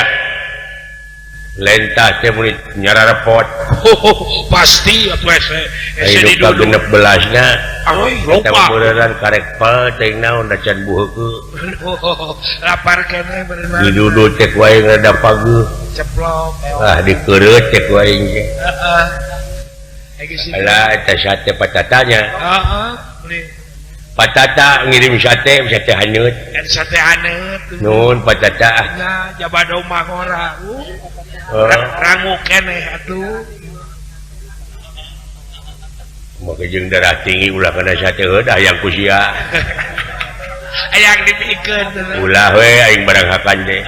Lentah teh mun nyararepot. Pasti atuh ese ese diduduk genep belasna. Aduh, lupa. Eta karek pel teh naon da can buheukeun. Lapar keneh bener. Didudut teh ku aing rada pageuh. Ceplok. Ah dikeureut teh ku aing teh. Heeh. Alah eta sate patatanya. Heeh, beli. Patata ngirim sate, sate haneut. Kan sate haneut. Nuhun patata. Nya jabado mah ora. Rangu keneh atuh. Make jeung darah tinggi ulah kana sate heuh hayang ku sia. Hayang dipikeun. Ulah we aing barang hakan teh.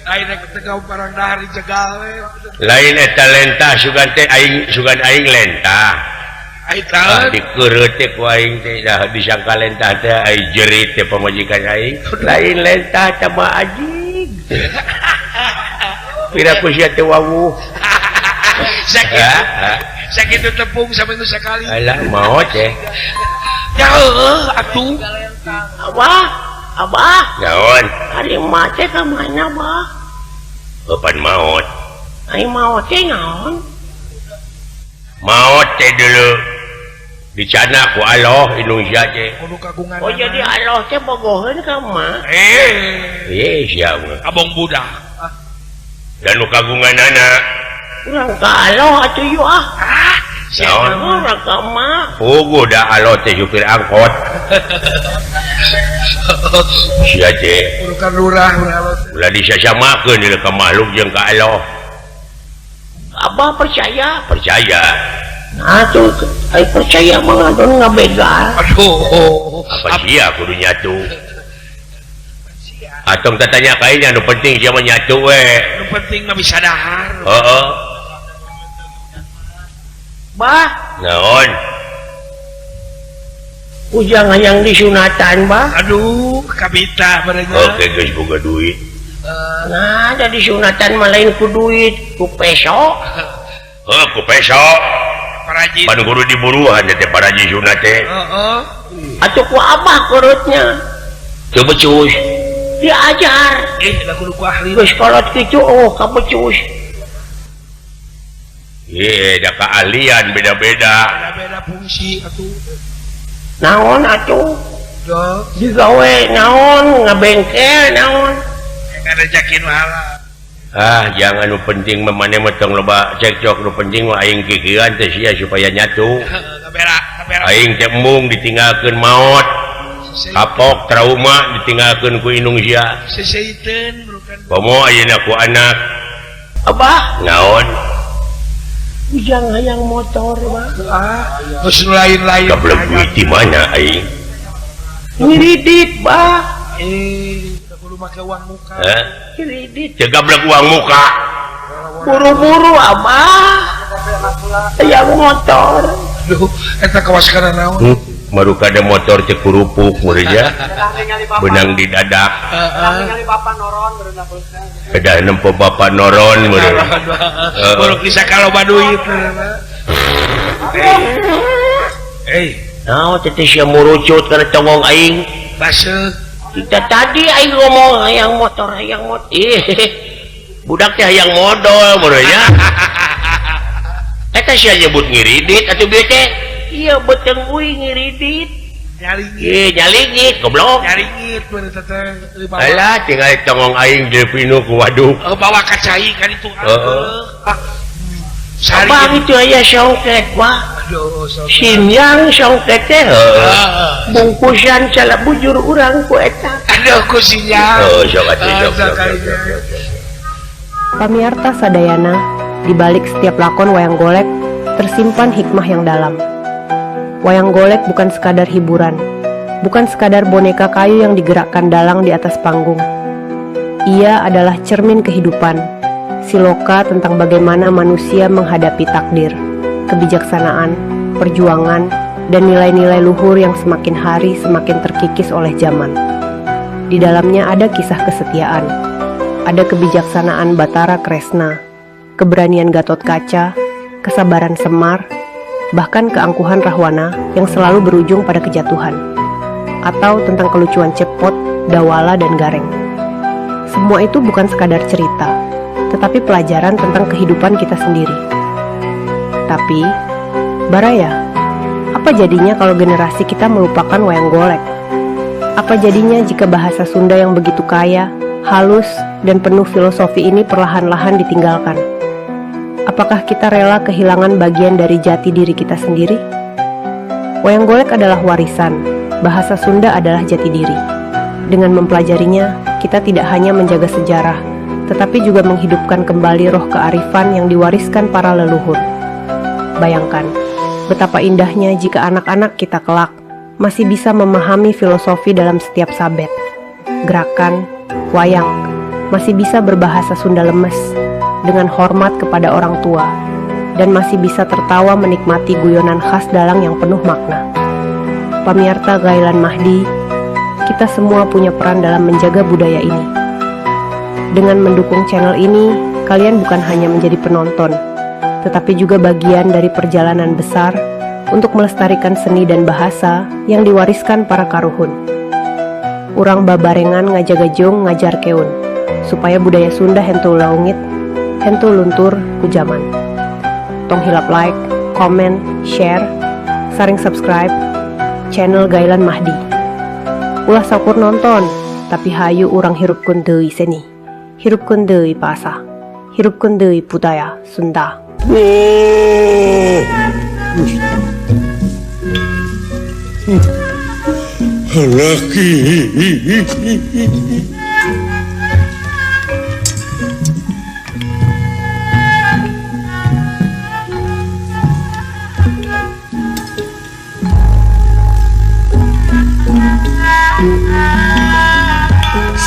Lain rek teu barang dahar dijegal we. Lain eta lentah sugan teh aing sugan aing lentah. Aing dikeureut teh ku aing teh dah disangka lentah teh aing jerit teh pamajikan aing. Lain lentah teh mah ajig. Pira ku sia teh wawuh. Sakitu. Sakitu tepung saminggu sekali. Alah maot teh. Ya heueuh atuh. Abah, abah. Naon? Ari mah teh ka mana, Bah? Kapan maot? Ari maot teh naon? Maot teh dulu dicana ku Allah Indonesia teh. Oh jadi Allah teh bogoheun ka mah. Sia mah. Abong budak. Dan nu kagunganana. Urang ka Allah atuh yeuh ah. Naon? Urang ka mah. Puguh da Allah teh supir angkot. Sia teh. Urukan lurah urang. Ulah disasamakeun ieu ka makhluk jeung ka Allah. Abah percaya? Percaya. Nah tuh, ayo percaya mah ngadon ngabegal. Aduh, apa sia kudu nyatu? Atong tatanya kayaknya nu penting sia mah nyatu we. Nu penting mah bisa dahar. Heeh. Bah, naon? Ujang hayang disunatan, Bah. Aduh, kabita barenya. Oke, geus boga duit. Nah, ada disunatan mah lain ku duit, ku peso. Heuh, ku peso. Paraji. Pan kudu diburuhan teh paraji sunat teh. Heeh. Atuh ku abah keurutnya. Teu becus. Diajar. Lah kudu ku ahli. Geus kolot kitu oh ka becus. Ye, da keahlian beda-beda. Beda-beda fungsi atuh. Naon atuh? Digawe naon ngabengkel naon? Ngarejakin wahala. Ah, jangan nu penting mah maneh mah tong loba cekcok, nu penting mah aing kikieuan teh sia supaya nyatu. Aing teh embung ditinggalkeun maot. Kapok trauma ditinggalkeun ku indung sia. Seseiteun bukan. Komo ayeuna ku anak. Abah, naon? Ujang hayang motor, Bah. Ah, geus lain-lain. Gablek duit di mana aing? Ngiridit, Bah. Kudu make uang muka. Kredit. Jaga blek uang muka. Buru-buru abah. Hayang motor. Aduh, eta kawas kana naon? Maruka ada motor teh kurupuk meureun benang di dadak. Heeh. Bapak noron berenang. Kedah nempo bapak noron meureun. Buruk bisa kalau duit. Naon teh sia murucut kana congong aing. Baseuh. Kita tadi aing ngomong hayang motor hayang motor. Ih. Budak teh hayang modol meureun. Eta sia nyebut ngiridit atuh bieu teh. Iya beuteung uing ngiridit. Nyaringit. Nyaringit goblok. Nyaringit bener teh. Alah tinggal congong aing dipinu ku waduk. Bawa ka cai kan itu. Heeh. Abang itu aya songket wah. Sinyang songket teh bungkusan salah bujur urang ku eta. Aduh ku sinyang. Oh sok atuh sok. Pamiarta sadayana, di balik setiap lakon wayang golek tersimpan hikmah yang dalam. Wayang golek bukan sekadar hiburan, bukan sekadar boneka kayu yang digerakkan dalang di atas panggung. Ia adalah cermin kehidupan, siloka tentang bagaimana manusia menghadapi takdir, kebijaksanaan, perjuangan, dan nilai-nilai luhur yang semakin hari semakin terkikis oleh zaman. Di dalamnya ada kisah kesetiaan, ada kebijaksanaan Batara Kresna, keberanian Gatot Kaca, kesabaran Semar, bahkan keangkuhan Rahwana yang selalu berujung pada kejatuhan, atau tentang kelucuan Cepot, Dawala, dan Gareng. Semua itu bukan sekadar cerita, tetapi pelajaran tentang kehidupan kita sendiri. Tapi, Baraya, apa jadinya kalau generasi kita melupakan wayang golek? Apa jadinya jika bahasa Sunda yang begitu kaya, halus, dan penuh filosofi ini perlahan-lahan ditinggalkan? Apakah kita rela kehilangan bagian dari jati diri kita sendiri? Wayang golek adalah warisan, bahasa Sunda adalah jati diri. Dengan mempelajarinya, kita tidak hanya menjaga sejarah, tetapi juga menghidupkan kembali roh kearifan yang diwariskan para leluhur. Bayangkan, betapa indahnya jika anak-anak kita kelak masih bisa memahami filosofi dalam setiap sabet, gerakan, wayang, masih bisa berbahasa Sunda lemes, dengan hormat kepada orang tua, dan masih bisa tertawa menikmati guyonan khas dalang yang penuh makna. Pamiarta Gailan Mahdi, kita semua punya peran dalam menjaga budaya ini. Dengan mendukung channel ini, kalian bukan hanya menjadi penonton, tetapi juga bagian dari perjalanan besar untuk melestarikan seni dan bahasa yang diwariskan para karuhun. Urang babarengan ngajaga jeung ngajarkeun, supaya budaya Sunda henteu laungit, henteu luntur ku jaman. Tong hilap like, comment, share, saring subscribe channel Gailan Mahdi. Ulah saukur nonton, tapi hayu urang hirupkeun deui seni, hirupkeun deui bahasa, hirupkeun deui budaya Sunda. Laki.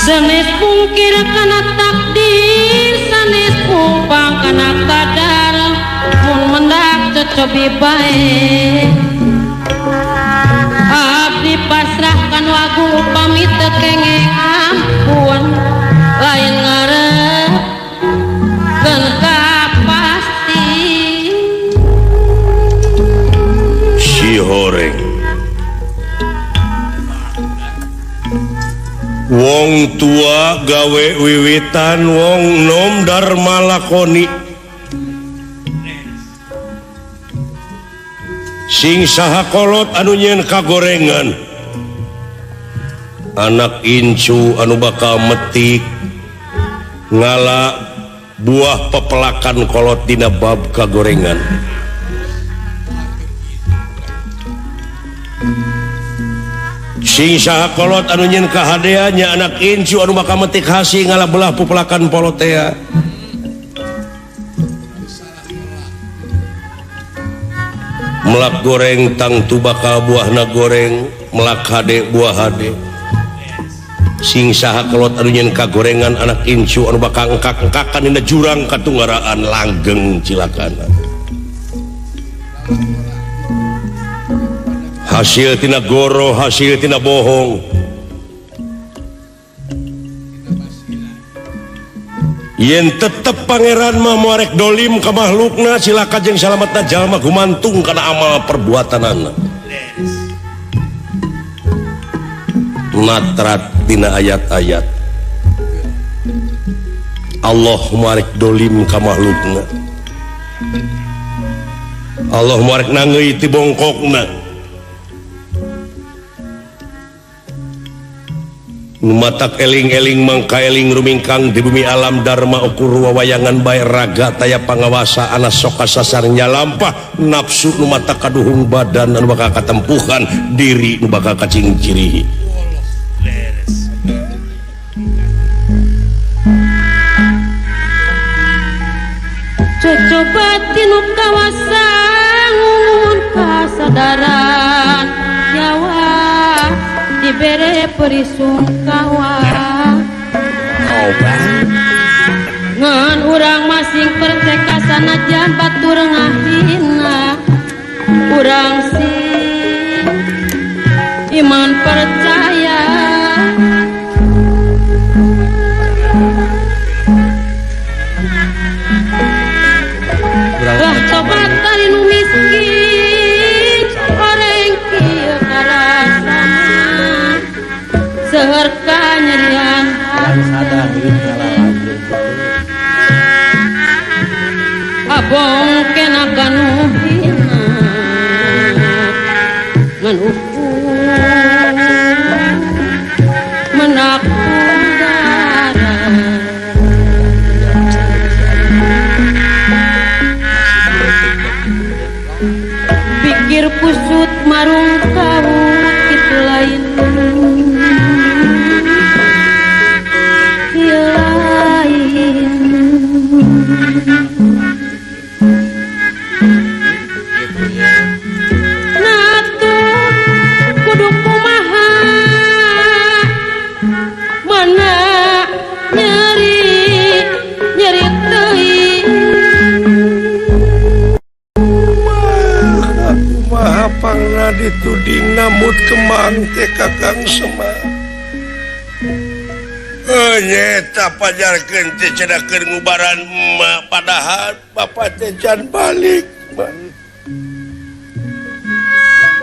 Sanes pungkir kana takdir, sanes pumpang kana kadar, mun mendak cocobi bae. Abdi pasrahkan wagu upami teu kenging ampun, lain ngarepkeun kapasti. Si horeng wong tua gawe wiwitan, wong nom dharma lakoni. Sing saha kolot anu nyeun kagorengan, anak incu anu bakal metik ngala buah pepelakan kolot dina bab kagorengan. Sing saha kolot anu nyeun kahadean nya anak incu anu bakal metik hasi ngala belah pepelakan polotea. Melak goreng tangtu bakal buahna goreng, melak hade buah hade. Sing saha kolot anu nyeun kagorengan anak incu anu bakal engkak-engkakan dina jurang katunggaraan langgeng cilakana. Hasil tina goro, hasil tina bohong. Yen tetep pangeran mah moarek dolim ka makhlukna, cilaka jeung salametna jalma gumantung kana amal perbuatanana. Matrat dina ayat-ayat Allah marek dolim ka makhlukna Allah marek nangeui ti bongkokna matak eling-eling mangka eling rumingkang di bumi alam dharma ukur wawayangan bae raga taya pangawasa ana soka sasarnya lampah nafsu nu mata kaduhung badan anu bakal katempuhan diri nu bakal kacingcirihi. Cocoba tinu kawasa ngungun kasadaran nyawa dibere perisungkawa ngan urang masing perteka sanajan batur ngahina urang sing iman percaya lah tobat kali nu miskin oreng kieu karasana seueur kanyerian hate abong kena kanu hina ngan ukur menak udara pikir kusut marung kawut kitu lain dituding namut kemang teh Kakang Semar nyeta pajarkeun teh cenah keur ngubaran emak padahal bapak teh can balik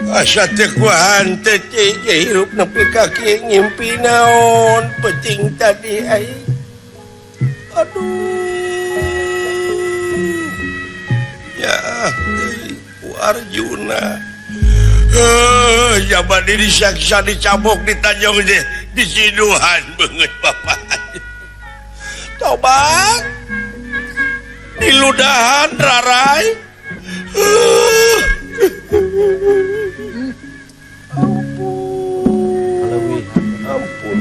asa teh kuahan teh hirup nepi ka kieu ngimpi naon peuting tadi aing aduh ya ku Arjuna jabat diri saksa dicabok ditanjong deh disiduhan banget bapak tobat diludahan rarai ampun ampun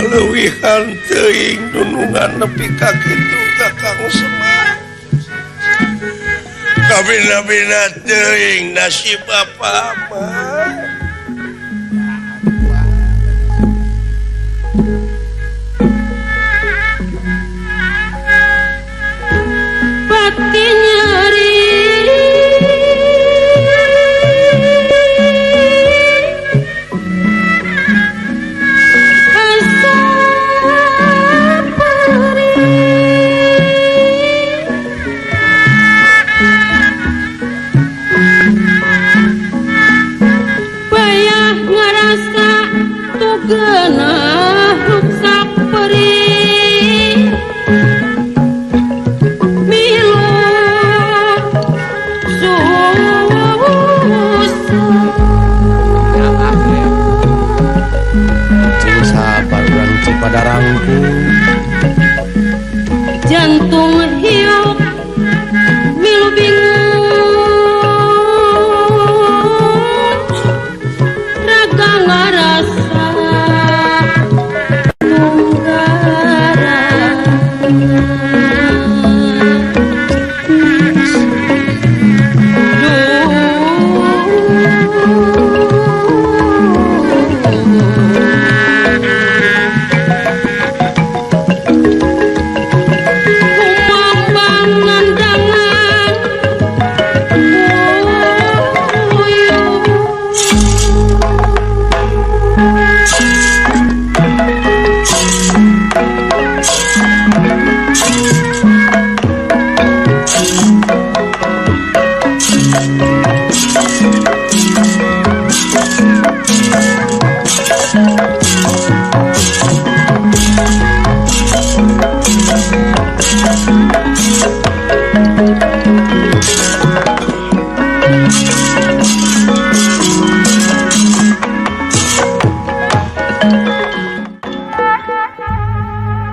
leuwihan teuing dunungan nepi ka kitu Kakang Semar kabina-bina teuing nasib apa mah pati nyeri asa perih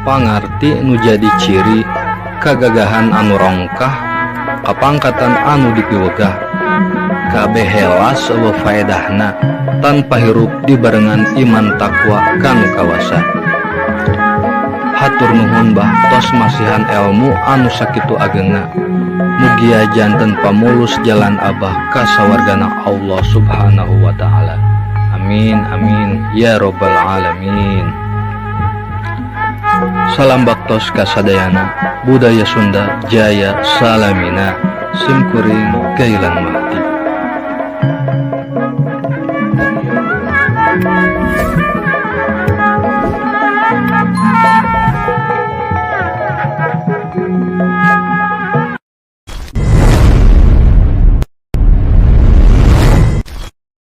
Pangarti nu jadi ciri kagagahan anu rongkah kapangkatan anu dipiwegah kabeh helas eueuh faedahna tanpa hirup dibarengan iman takwa kanu kawasa. Hatur nuhun bah tos masihan elmu anu sakitu agengna. Mugia janten pamulus jalan abah ka sawargana Allah Subhanahu wa taala. Amin amin ya robbal alamin. Salam baktos kasadayana, budaya Sunda jaya salamina, simkuring Gailan Mahdi.